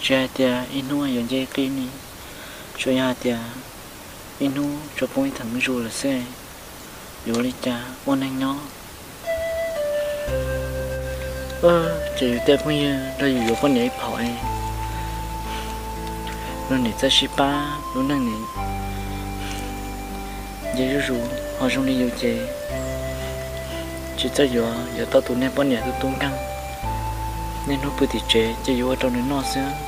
Tsis hais tias ib hnub yuav nce ib qib ni, tsuas yog hais tias ib hnub tsuas poob ib theem zuj zus lawm xwb, yuav ua li cas ua neej nyob? Ces yus tej phooj ywg nrog yus yuav poj niam ib phaum es, luag nim txawj sib pab, lub neej nim nce zuj zus, ho zoo li yus ces tsis txawj yuav, yuav tau tus niag poj niam tu tu nkeeg, niaj hnub pw tim tsev ces yus ua rau nws noj xwb.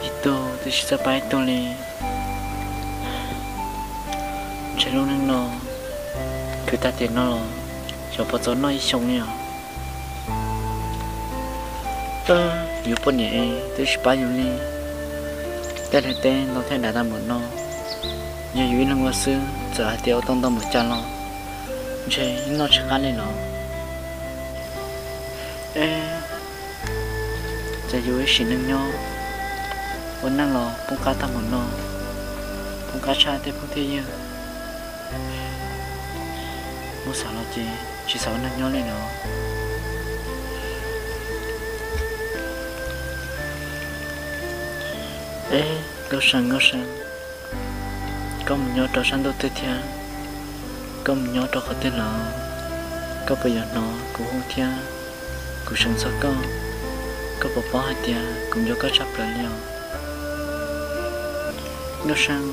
Ib tug twb tsis txawj pab ib tug li. Ntshe lub neej no khwv tag tiam no los xyov puas txaus noj ib xyoos li os. Yus poj niam es twb tsis pab yus li, tej li teb ntau thiab dav tag npaum no, yog yus ib leeg ua xwb, txawm hais tias ua tau ntau npaum cas los ntshe yeej noj tsis qab li los. Eb, cas yus ib sim neej nyob ua neej los poob qab tag npaum no, poob qab tshaj tej phooj tej ywg. Muab xav los ces tsis xav ua neeg nyob li los. Eb, Nkauj Seej, Nkauj Seej, koj mus nyob rau sab ntuj twg thiab? Koj mus nyob rau qhov twg los? Koj puas yuav hnov kuv hu thiab? Kuv seev txog koj, koj puas paub hais tias kuv nco koj tshaj plaws li os? Nkauj Seej,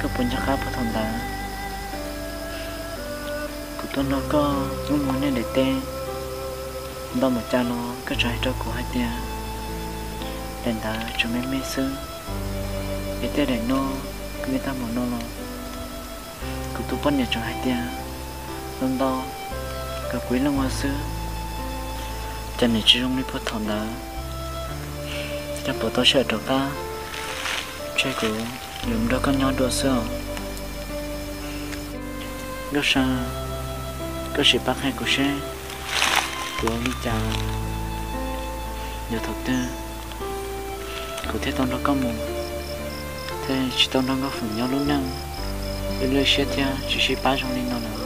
koj puas nco qab puag thaum ntawd kuv tuaj nrog koj mus ua niam daim teb, ntau npaum cas los koj tseem hais rau kuv hais tias daim ntawd tseem me me xwb, es tej daim no me tag npaum no los kuv tus poj niam tseem hais tias ntau ntau kom kuv ib leeg ua xwb. Cas nim tsis zoo li puag thaum ntawd? Cas puas tau sij hawm rov qab? Ntshe kuv yuav mus nrog koj nyob dua xwb os. Nkauj Seej, koj sim pab qhia kuv seb kuv ua li cas, yog thaum twg kuv thiaj tau nrog koj mus, thiaj tsis tau nrog Nkauj Seej nyob lub neej ib lub siab thiab tsis sib pab zoo li no lawm.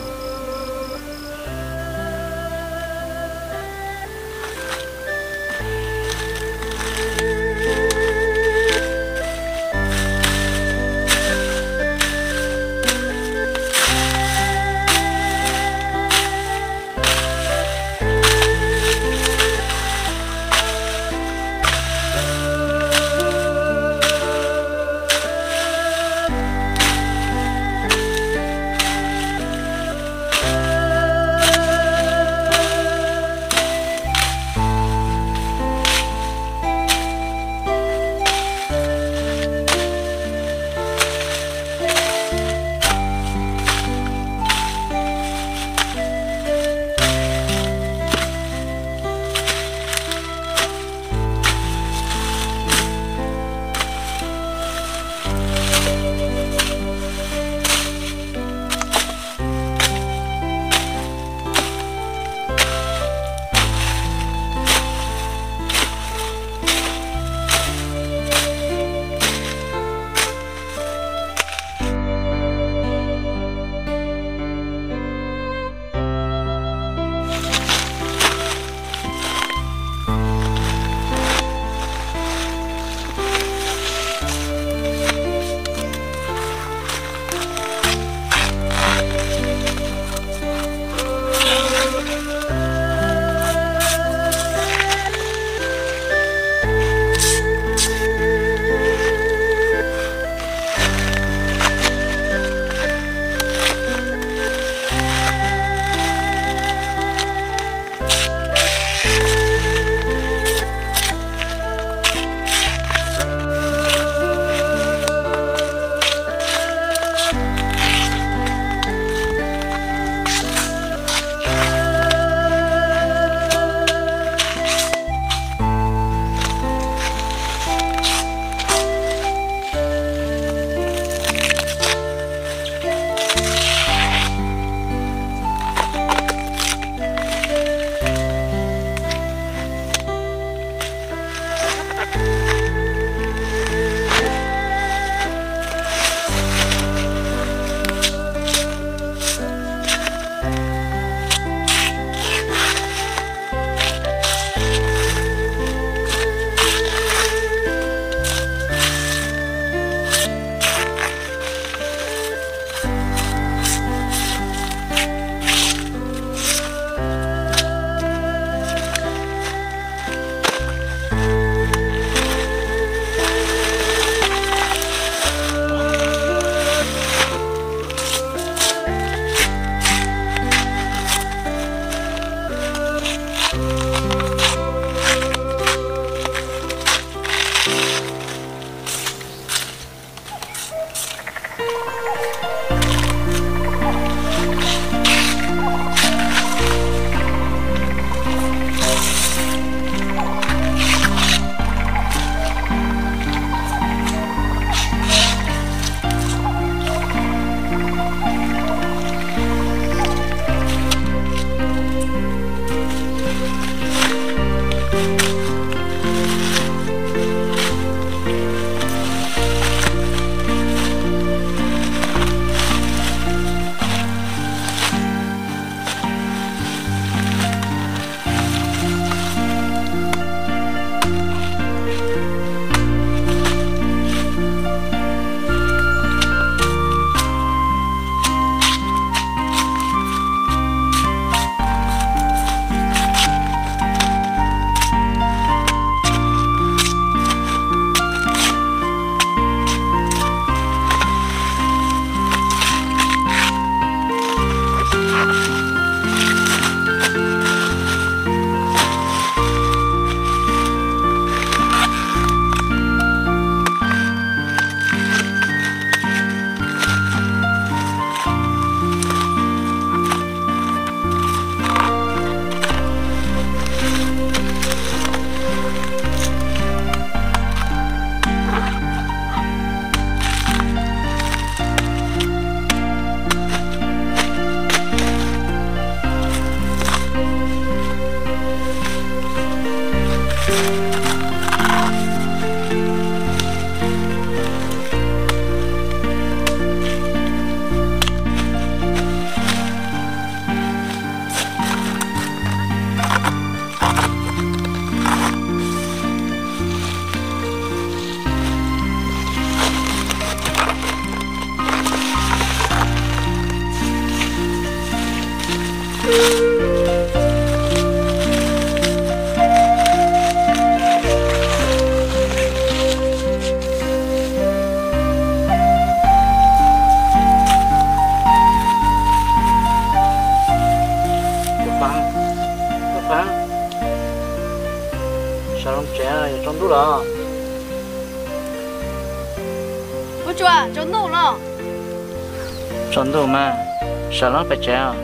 Tsev, yuav tsaus ntuj los. Ua tsuas tsaus ntuj los. Tsaus ntuj mas, sawv los pem tsev os.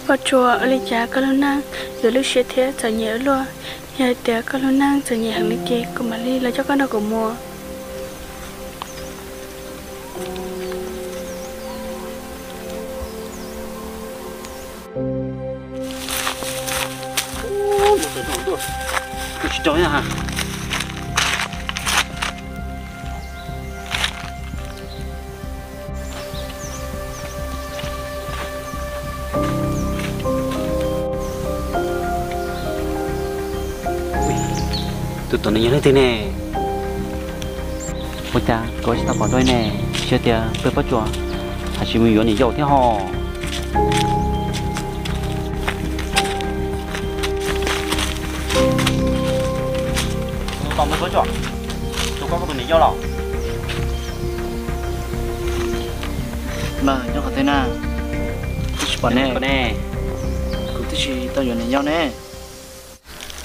Poj Tsua, ua li cas koj lub neej yuav lub siab thiab txom nyem ua luaj? Yog hais tias koj lub neej txom nyem heev li ces kuv mam li los coj koj nrog kuv mus. Tus tuam no yog leej twg ne? Ua cas kuv tsis tau pom dua ne? Tsis yog tias peb Poj Tsua hais tias mus yuav niam yau thiab ho? Tus koj tus niam yau los? Mas nyob qhov twg na? Twb tsis pom ne. Kuv twb tsis tau yuav niam yau ne.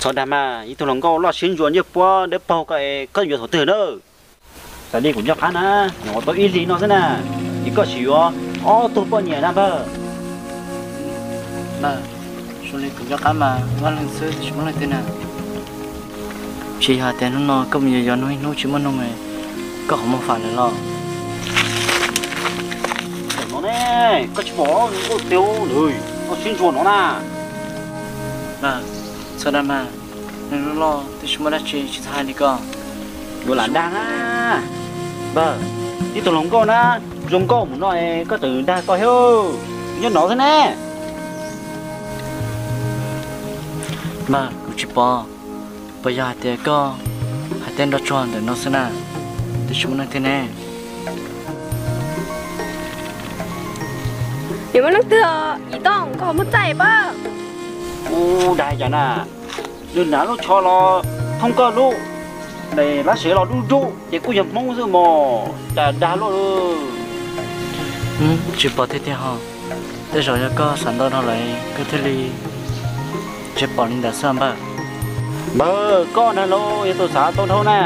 Txhob dag mas, ib tug hluas nkauj loj siab ntsuas ncej puab dawb paug ko es koj yuav thaum twg na? Tam li kuv nco qab na, nyuam qhuav tau ib hlis no xwb na, ces koj sim yuav ob tug poj niam na npawg. Npawg, zoo li kuv nco qab mas vaj leeg xwb tsis muaj leej twg na. Tsis yog tias hnub no koj mus yuav yog hnub ib hnub tsis muaj noog, koj qhov muag fam lawm los? Tam no ne, koj tsis pom nkauj tiag loj siab ntsuas no na? Mas, txhob dag mas, neeg loj loj twb tsis muaj dab tsi tsis txhob hais li ko. Yuav lam dag na. Npawg, ib tug hluas nkauj na, zoo nkauj mus no es koj tseem dag koj thiab, nyob no xwb ne. Mas kuv tsis pom, puas yog hais tias koj hais tej nrov tsuag ntawm no xwb na, twb tsis muaj leej twg ne. Nws muaj leej twg os, Yim Tooj, koj ho muaj txaij pab. Kuv dag cas na, nws hnav lub tsho los thoob koj lub, lab sev los dub dub ces kuj yog Hmoob xwb mos, cas dag luaj. Tsis pom tiag tiag ho, tej zaum yog koj xav ntau dhau lawm koj thiaj li tsis pom li ntawd xwb npawg. Npawg, koj na los yog tus xav ntau dhau na,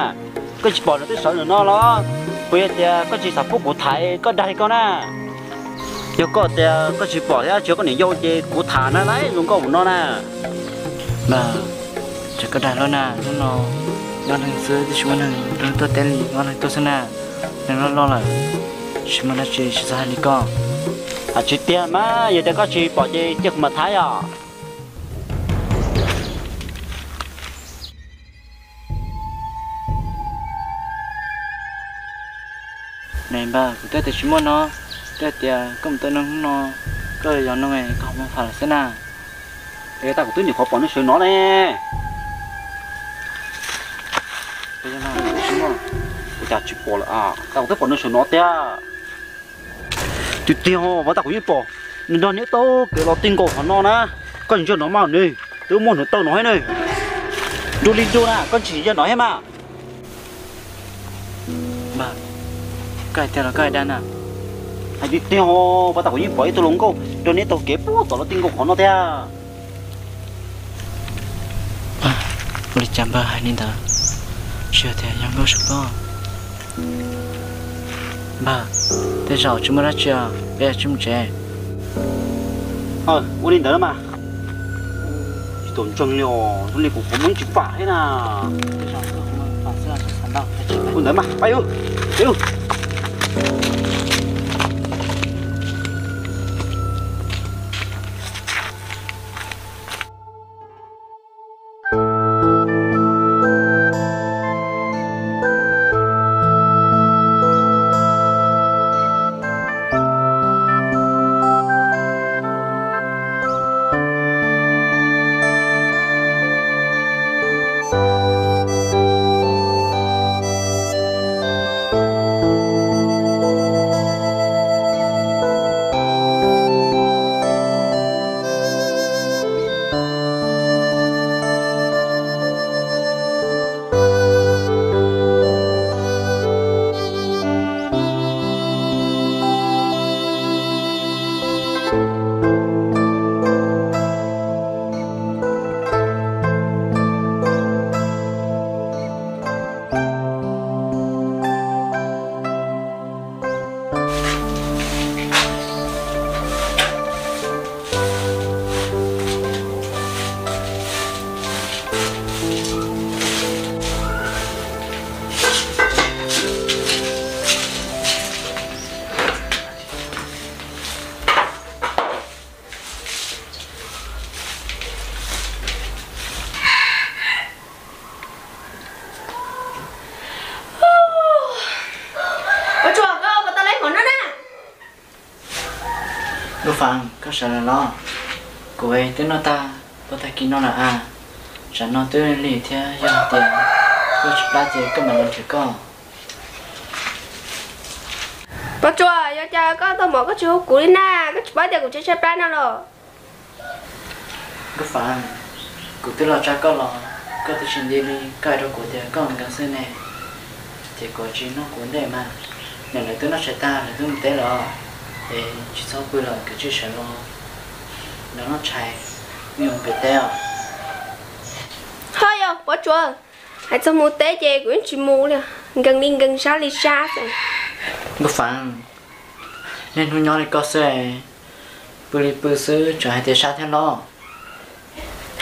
koj tsis pom nws twb sawv ntawm no los, puas yog tias koj tsis xav pub kuv tham koj dag li ko na? Yog koj tias koj tsis pom thiab tsis yog koj niam yau ces kuv tham na, lawv zoo nkauj mus no na. Npawg, ces koj dag luaj na, hnub no nyob neeg xwb twb tsis muaj neeg tuaj teb li, nyob neeg tuaj xwb na, neeg loj loj lawm, tsis muaj dab tsi tsis txhob hais li ko. Tsis tiag mas, yog tias koj tsis pom ces cia kuv mam tham os. Ne npawg, kuv twb tias tsis muaj no, twb tias koj mus tau noog hnub no, koj yog noog koj ho muaj fam lawm xwb na. Es tas kuv twb nyuam qhuav pom nws sawv no ne. Ua cas tsis pom lawm a? Tas kuv twb pom nws sawv no tiag. Tiag tiag, ua tas kuv yeej pom nws nrog neb taug kev los ti nkaus qhov no na. Koj ntsia no mas ne, twb muaj hluav taws no thiab ne. Dua li dua na, koj ntsia no thiab mas. Koj hais tiag los koj hais dag na? Hais tiag tiag, ua tas kuv yeej pom ib tug hluas nkauj nrog neb taug kev puag tom los ti nkaus qhov no tiag. Ua li cas npawg hais li ntawd? Tsis yog tias yog nkauj saum koj? Npawg, tej zaum tsis muaj dab tsi, peb tsis mus tsev. Ua li ntawd mas. Tsis tau ntseeg li os, zoo li kuv qhov muag tsis fam thiab na. Ua ntawd mas, pab yus, pab yus. Nkauj Faav, koj sawv los los, kuv twb noj tag, pab tag kis no lawm a. Tsam no twb lig thiab, yog tias koj tsis plab ces koj mam los nrhiav koj. Pov Tsuas, ua cas koj tau mov koj tsis hu kuv li na, koj tsis paub tias kuv tshaib tshaib plab no los? Nkauj Faav, kuv twb los tsa koj los koj twb tsis nti li, koj hais rau kuv tias koj nkees xwb ne. Ces kuv tsis noj kuv ntej mas, niam lawv twb noj tshais tag lawv twb mus teb lawm, es tsis txhob pw lawm, kav tsij sawv los noj tshais, wb yuav mus pem teb os. Ho yog Pov Tsuas, hais txog mus teb ces kuv yeej tsis mus li, nkees li nkees sab li sab xwb. Nkauj Faav, niaj hnub nyob li koj xwb, pw li pw xwb tseem hais tias sab thiab los?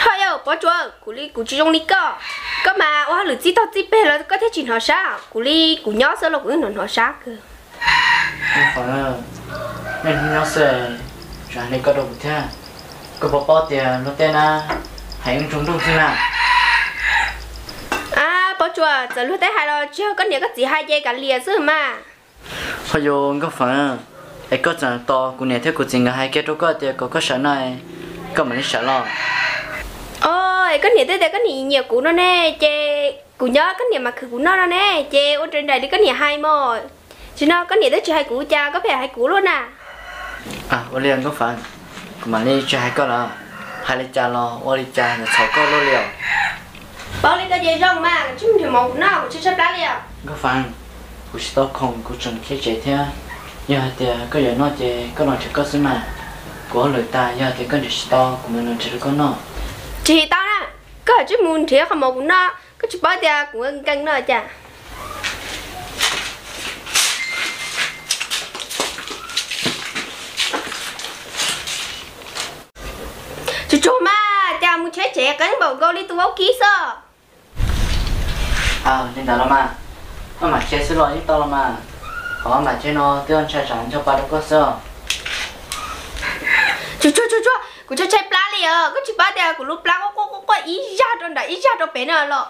Ho yog Pov Tsuas, kuv li kuv tsis zoo li koj, koj mas ua hauj lwm txij tog txij peg los koj thiaj tsis hnov sab, kuv li kuv nyob xwb los kuv yeej hnov hnov sab kawg. Nkauj Faav, niaj hnub nyob xwb tseem hais li koj rau kuv thiab, koj puas paub tias luag tej na hais yeej ntsoog nrooj xwb na. A, Pov Tsuas, txawm luag tej hais los tsis yog koj niam koj txiv hais ces kav liam xwb mas. Ho yog Nkauj Faav, es koj txawm tos kuv niam thiab kuv txiv nkawd hais kiag rau koj tias kom koj sawv no, koj mam li sawv los? O, es koj niam twb tias koj niam nyiam kuv no ne, ces kuv nyob koj niam mas khwv kuv noj no ne, ces ua nraim nraim li koj niam hais mog. Tsis no koj niam twb tsis hais kuv cas koj pheej hais kuv luaj na. Ua li Nkauj Faav, kuv mam li tsis hais koj lawm, hais li cas los ua li cas yuav txhaum koj luaj li os. Paub li koj ces zoo mas, tsis mus nrhiav mov kuv noj, kuv tshaib tshaib plab li os. Nkauj Faav, kuv tsis tau khoom kuv tseem khiav tsev thiab, yog hais tias koj yuav noj ces koj los nrhiav koj xwb mas. Kuv hauj lwm tas, yog hais tias koj nrhiav tsis tau kuv mam los nrhiav rau koj noj. Tsis tau na, koj hais tsis mus nrhiav qhov mov kuv noj, koj tsis paub tias kuv nkees no cas. Tsuag tsuag mas, cas mus tsheb tsev qeeb npaum nkaus li tus vaub kib xwb. Li ntawd los mas, maj mam khiav xwb los yeej tau los mas. Qhov maj mam khiav no twb ntshai tsam ncho pa rau koj xwb. Tsuag tsuag tsuag tsuag, kuv tshaib tshaib plab li os, koj tsis paub tias kuv lub plab quaj quaj quaj ib zaj rau nram ib zaj rau pem no los.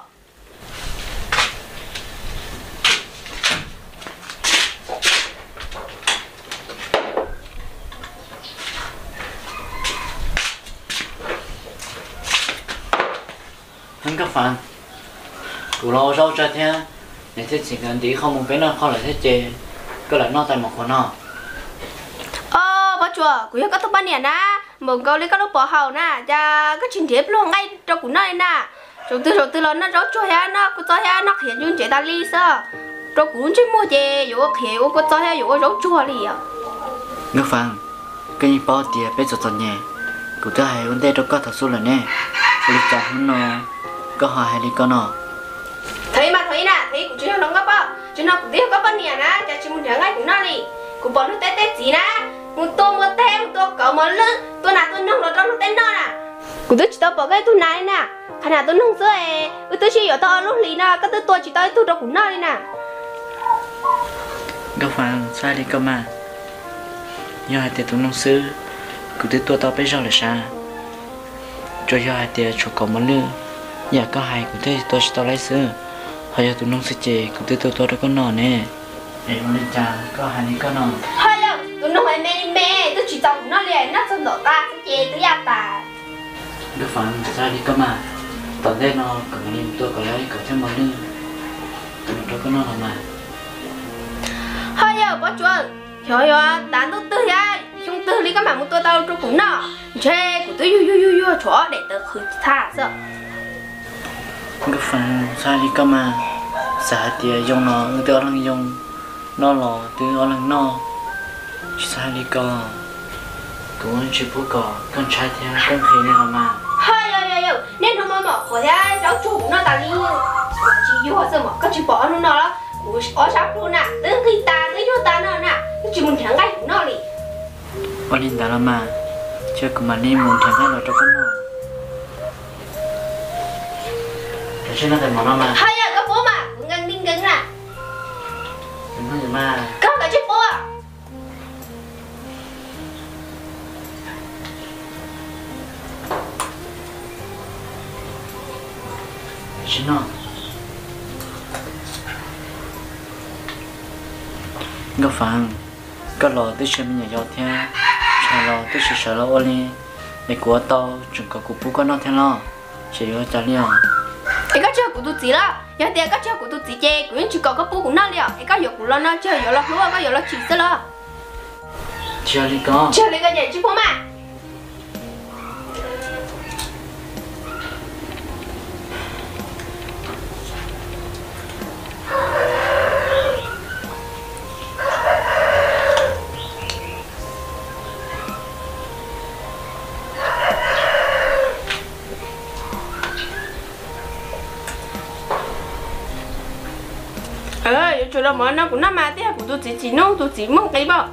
Nkauj Faav, kuv los ua zaub tsawg thiab, niam thiab txiv nkawd ntim qhov mus peb noj qhov lawm thiab ces koj lam noj tau mov qhuav no. Os, Pov Tsuas, kuv yog koj tus poj niam na, npaum nkaus li koj lub pov haum na, cas koj tsis nrhiav pluag nqaij rau kuv noj li na? Zaum twg zaum twg los noj zaub tsuag thiab noj kua txob thiab noj qhiav ncu ntsev tas li xwb. Rau kuv lub ntsej muag ces yuav ua qhiav yuav ua kua txob thiab yuav ua zaub tsuag li os. Nkauj Faav, koj yeej paub tias peb txom txom nyem, kuv twb hais ua ntej rau koj thaum xub lawm ne, ua li cas hnub no koj ho hais li ko no? Thaum ub mas thaum ub na, thaum ub kuv tsis yog hluas nkauj poj, tsis no kuv twb yog koj poj niam na, cas tsis mus nrhiav nqaij kuv noj li? Kuv pom luag tej txiv na, mus tua muas teg, mus tua kauv mos lwj, tua nas tua noog los rau luag tej noj na. Kuv twb tsis tau pom koj ib tug nas li na, qhov nas tua noog xwb, wb twb sib yuav tau ob lub hlis no koj twb tua tsis tau ib tug rau kuv noj li na. Nkauj Faav, txhob hais li koj mas, yog hais tias tua noog xwb, kuv twb tua tau peb zaug lawm sav. Tsuas yog hais tias tshuav kauv mos lwj, yam koj hais kuv thiaj tua tsis tau laib xwb, ho yog tus noog xwb ces kuv twb tua tau rau koj noj ne. Es ua li cas koj hais li koj no? Ho yog tus noog me me twb tsis txaus kuv noj li, noj txog ntom qab xwb ces twb yaj tas. Nkauj Faav, txhob hais li koj mas, tom ntej no kuv mam li mus tua kom lawv kauv thiab mos lwj, kuv mam rau koj noj los mas. Ho yog Pov Tsuas, xyov yog tav ntuj twg thiab xyoo twg li koj mam mus tua tau rau kuv noj, ntshe kuv twb yuag yuag yuag yuag tshuav ob daim tawv qhwv tag xwb. Nkauj Faav, txhob hais li koj mas, xav hais tias yoo no wb twb ob leeg yoo, noj los twb ob leeg noj, tsis txhob hais li ko, kuv tsis pub kom koj ntshai thiab koj nqhis li los mas. Ho yog yog yog, niaj hnub maj mam qhuav thiab zaub tsuag kuv noj tas li, kuv tsis yuag xwb mas koj tsis pom ob hnub no los kuv ob sab plhu na twb nqis tas twb yuag tas no na, twb tsis mus nrhiav nqaij kuv noj li. Ua li ntawd los mas, cia kuv mam li mus nrhiav nqaij los rau koj noj. Kav tsij noj tais mov no mas. Ho yog koj pub mas kuv nkees li nkees na. Koj kav tsij pub. Nkauj Faav, koj los twb tsis me nyuam yaus thiab, Los twb sawv sawv los ua li, es kuv ua tau tseem kom kuv pub koj noj thiab los, xyov yuav ua cas li os. Es koj tsis yog kuv tus txiv los? Yog tias koj tsis yog kuv tus txiv ces kuv yeej tsis kom koj pub kuv noj li os. Es koj yuav kuv los no tsis yog yuav los hlub, koj yuav los tsim xwb los? Tsis yog li ko. Tsis yog li ko ces tsis pub mas. Yuav tsum los mov no kuv noj mas, twb yog kuv tus txiv tsis noj, tus txiv muaj nqis npaum.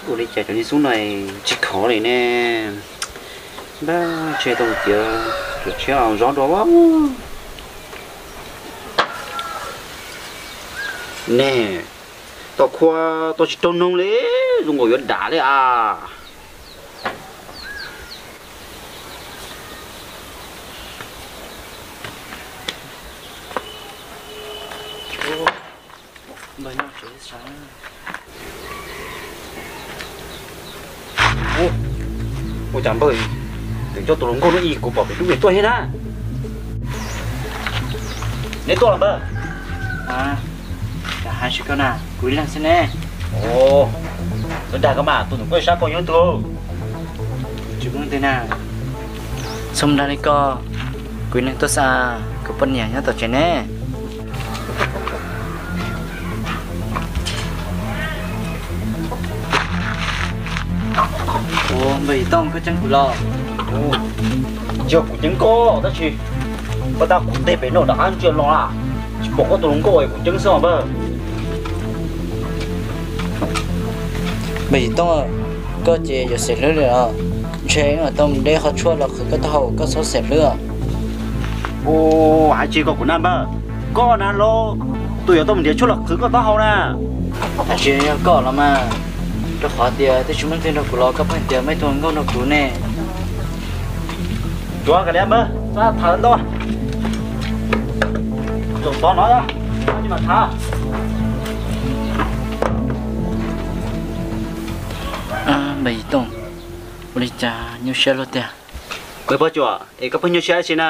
Ua li cas cov niag xub no tsis khov li ne? Npaj tseg tau tias cov tshiab zov dua. Ne, tau khua tau tsis raug noog li, zoo nkaus yuav dam li as. Ua cas npawg, twb coj tus hluas nkauj no ib kuv pom pem dub tuaj thiab na. Neb tuaj los npawg? Hais tsis koj na, kuv ib leeg xwb ne. Ua dag koj mas, tus nus koj sab koj nyob twg? Tsis muaj twg na. Txhob dag li koj, kuv ib leeg tuaj xwb, kuv poj niam nyob tom tsev ne. Ua npawg Yim Tooj, koj ceeb kuv los? Yog kuv ceeb koj tab sis koj tab kuv tej pem no rov qab ntsia los lawm, tsis pom koj tus hluas nkauj es kuv ceeb xwb os npawg. Npawg Yim Tooj, koj ces yuav xeeb hlwb li os. Ntshe wb tau mus de qhov tshuaj los qhwv koj taub hau, koj txhob xeeb hlwb os. Ua, hais tsis koj kuv na npawg, koj na los tus yuav tau mus nrhiav tshuaj los qhwv koj taub hau na. Hais tsis yog koj los mas, rau qhov tias twb tsis muaj leej twg nrog kuv los koj pheej tias muaj ib tug hluas nkauj nrog kuv ne. Tuav kav liam npawg, txhob tham ntau. Tsoom tod no, tsis mam tham. Npawg Yim Tooj, ua li cas nyuaj siab luaj tiag? Npawg Pog Cuam, es koj pheej nyuaj siab dab tsi na?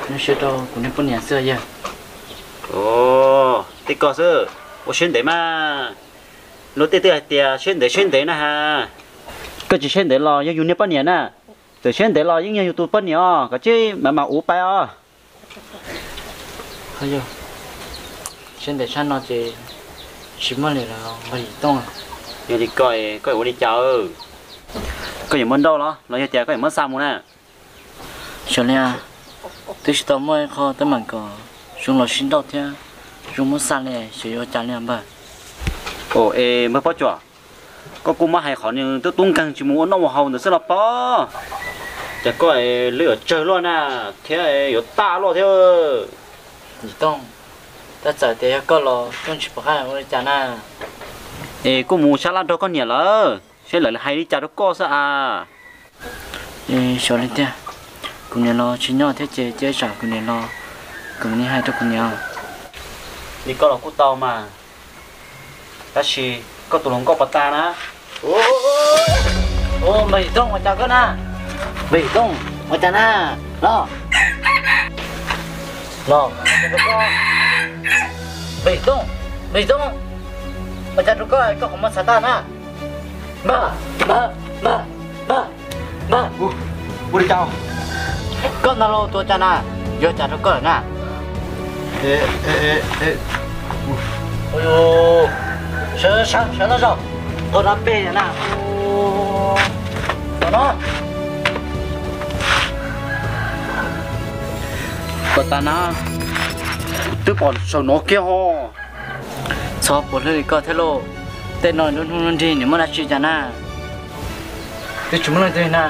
Nyuaj siab rau kuv niag poj niam xwb yawg. Tej koj xwb, ua siab ntev mas. Luag tej twb hais tias siab ntev siab ntev na has. Koj tsis siab ntev los yog yus niag poj niam na. Txawm siab ntev los yeej yog yus tus poj niam os, koj tsis mam mam uv pais os. Siab ntev tshaj no ces tsis muaj li lawm npawg Yim Tooj. Yog li koj, koj yuav ua li cas? Koj yuav muab nrauj los los yog tias koj yuav muab xa mus na? Xyov li, twb tsis tau muaj ib qho teeb meem kom zoo los sib nrauj thiab zoo muab xa li, xyov yuav ua cas li npawg. Ua, es npawg Pob Cuam, koj kuj muab hais qhov nws tub tub nkeeg tsis mus ua noj ua haus ntawd xwb los pob. Cas koj lwb yuav tsawg luaj na, thiab yuav tag luaj thiab. Yim Tooj, tab txawm tias yog koj los koj tsis pom qab ua li cas na. Es kuj mus sab laj nrog koj niam lawm, seb lawv hais li cas rau koj xwb as. Xyov li tiag, kuv niam los tsis nyob thiab ces cia tsam kuv niam los kom nws hais rau kuv niam. Li koj los kuj tau mas, tab sis koj tus hluas nkauj puas tag na? Npawg Yim Tooj, ua cas koj na? Npawg Yim Tooj, ua cas na? Los, los, Npawg Yim Tooj, Npawg Yim Tooj, ua cas rau koj, koj qhov muag txhav tag na? Npawg, npawg, npawg, npawg, npawg. Ua li cas? Koj ntag los tua cas na? Yuav cas rau koj lawm na? Sawv, sawv, sawv los zaum, tua no peg na. Tua no. Puas tas na? Twb pom saum no kiag ho. Txhob puas hlwb li koj thiab lauj. Tej no nruab hnub nruab nrig nws muaj dab tsi cas na? Twb tsis muaj leej twg na.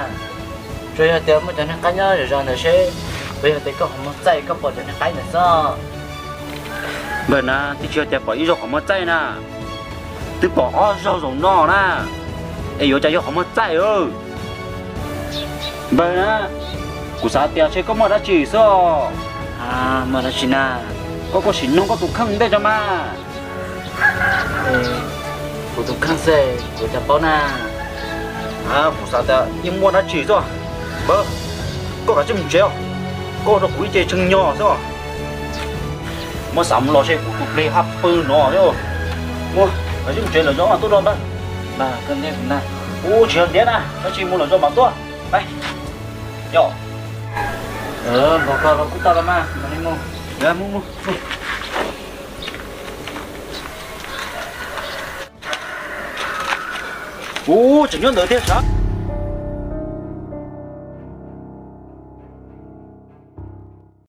Tsuas yog tias muaj cov niag qaib nyob zom zaws ntawd seb, puas yog tias koj qhov muag txaij koj pom cov niag qaib ntawd xwb. Npawg na, twb tsis yog tias pom ib zaug qhov muag txaij na, twb pom ob zaug zaum no na, es yuav cas yog qhov muag txaij. Npawg na, kuv xav tias ntshe koj muaj dab tsi xwb os. Muaj dab tsi na? Koj kuj sim noog koj tus kheej ntej tso mas. Kuv tus kheej xwb kuv cas paub na. Kuv xav tias yeej muaj dab tsi xwb. Npawg, koj kav tsij mus tsev os, koj rau kuv ib ce tshee nyo xwb os. Muab xav mus los seb kuv tus plig haj pw no thiab. Muab, kav tsij mus tsev lawm zaub mas tuaj rau npawg. Ub, tsis yog ntiav na, tab sis mus lawm zaub mas tuaj. Yog, npog koj los kuj tau los mas, mus li mus. Ub, tseem nyob ntawd thiab sav.